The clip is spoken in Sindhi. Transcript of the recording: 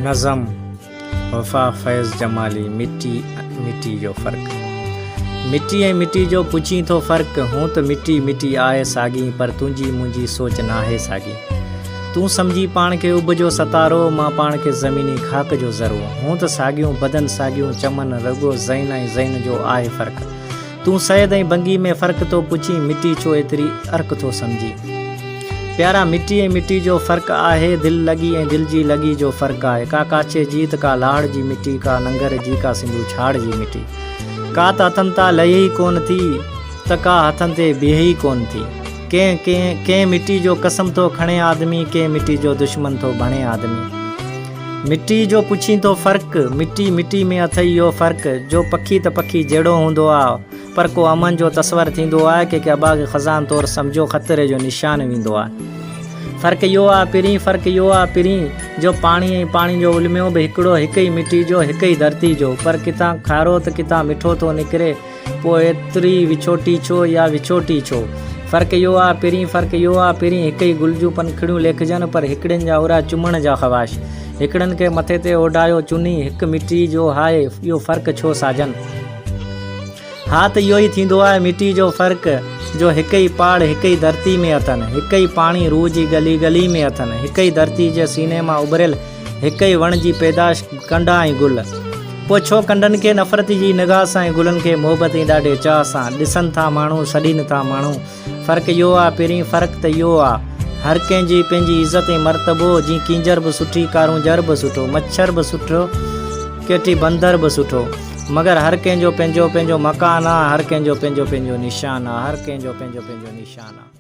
نظم، وفا فيض جمالي مٽي مٽي جو فرق مٽي ۽ مٽي جو پڇين ٿو فرق هون ته مٽي مٽي آهي ساڳي پر تنهنجي منهنجي سوچ ناهي ساڳي تون سمجهي پاڻ کي اڀ جو ستارو مان پاڻ کي زميني خاڪ جو ذرو هون ته ساڳيون بدن ساڳيون چمن رڳو ذهن ۽ ذهن جو آهي فرق تون سيد ۽ بنگي ۾ فرق ٿو پڇين، مٽي ڇو ايتري عرق ٿو سمجهين. پيارا مٽي ۽ مٽي جو فرق آهي، دل لڳي ۽ دل جي لڳي جو فرق آهي. ڪا ڪاڇي جي ته ڪا لاڙ جي مٽي، ڪا ننگر جي ڪا سنڌو ڇاڙ جي مٽي. ڪا ته هٿن تان لهي ئي ڪونه ٿي ته ڪا هٿن تي بيهي ئي ڪونه ٿي. ڪنهن ڪنهن ڪنهن مٽي جو قسم ٿو کڻي آدمي، ڪنهن مٽي جو دشمن ٿو بڻي آدمي. مٽي جو پڇين ٿو فرق، مٽي مٽي ۾ اٿئي اهو فرق، جو پکي ته پکي جهڙو هوندو آ، پر ڪو امن جو تصور ٿيندو آ، ڪي ڪي اباغ خزان طور سمجهو خطري جو نشان ويندو آ. فرق اهو آ پرين، فرق اهو آ پرين، جو پاڻي ۽ پاڻي جو الميو به هڪڙو، هڪ ئي مٽي جو، هڪ ئي ڌرتي جو، پر ڪٿان کارو ته ڪٿان مٺو ٿو نڪري، پوء ايتري وڇوٽي ڇو يا وڇوٽي ڇو؟ فرق اهو آ پرين، فرق اهو آ پرين، هڪ ئي گل جون پنکڙيون ليکجن، پر هڪڙين جا اورا چمڻ جا خواهش، هڪڙن کي مٿي تي اوڍايو چني، هڪ مٽي جو هاء، اهو فرق ڇو ساجن؟ ها ته اهو ئي ٿيندو آهي مٽي جو فرق، جو هڪ ئي پاڙ هڪ ئي ڌرتي ۾ اٿن، هڪ ئي پاڻي روح جي ڳلي ڳلي ۾ اٿن، هڪ ئي ڌرتي جي سيني مان اڀريل هڪ ئي وڻ جي پيدائش ڪنڊا ۽ گل. پوء ڇو ڪنڊن کي نفرت جي نگاهه سان ۽ گلن کي محبت ۽ ڏاڍي چاهه سان ڏسن ٿا ماڻهو، سڏين ٿا ماڻهو. فرق اهو آ پرين، فرق ته اهو آ. هر ڪنهن جي پنهنجي عزت ۽ مرتبو، جي ڪينجهر به سٺي، ڪارونجهر به سٺو، مڇر به سٺو، ڪيٽي بندر به سٺو. مگر هر ڪنهن جو پنهنجو پنهنجو مڪان آ، هر ڪنهن جو پنهنجو پنهنجو نشان آ، هر ڪنهن جو پنهنجو پنهنجو نشان آ.